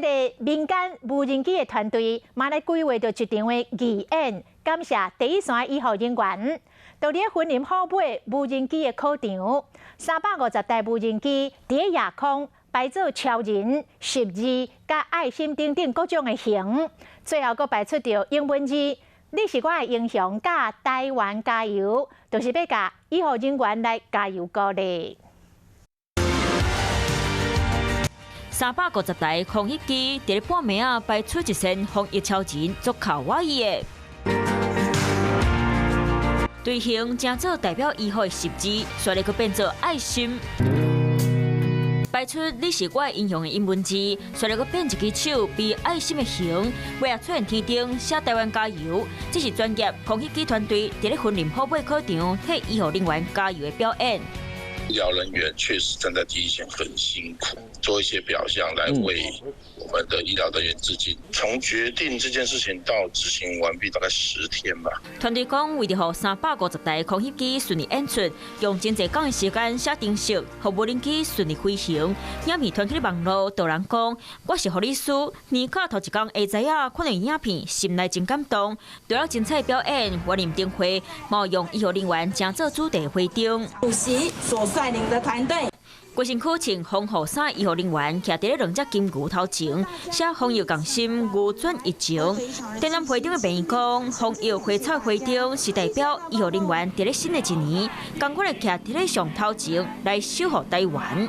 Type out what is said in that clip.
個民間無人機的團隊嘛來規劃著一場的義演，感謝第一線醫護人員。佇咧雲林虎尾無人機的考場，350台無人機佇咧夜空排做超人、十字、佮愛心等等各種的形，最後閣排出著英文字。你是我的英雄，佮台灣加油，就是欲共醫護人員來加油鼓勵。350台空拍機佇咧半暝仔擺出一身防疫超人，足卡哇伊的隊形，成做代表醫護的十字，煞來閣變做愛心，擺出你是我的英雄的英文字，煞來閣變一支手比愛心的形，尾仔出現天頂寫台灣加油，這是專業空拍機團隊佇咧雲林虎尾考場替醫護人員加油的表演。醫療人員確實站在第一線很辛苦，做一些表象來為我們的醫療人員致敬。從決定這件事情到執行完畢大概10天吧。團隊講，為著予350台空拍機順利演出，用真濟工的時間寫程式，予無人機順利飛行。影片傳去網路，有人講我是護理師，年假頭一工下知影看著影片，心內真感動。除了精彩表演，雲林燈會嘛用醫護人員成做主題花燈。主席所率領的團隊，規身軀穿防護衫，醫護人員徛佇咧兩隻金牛頭前，寫防疫共心，扭轉疫情。點燈花燈的朋友講，防疫花草花燈是代表醫護人員佇咧新的一年，仝款會徛佇咧上頭前來守護台灣。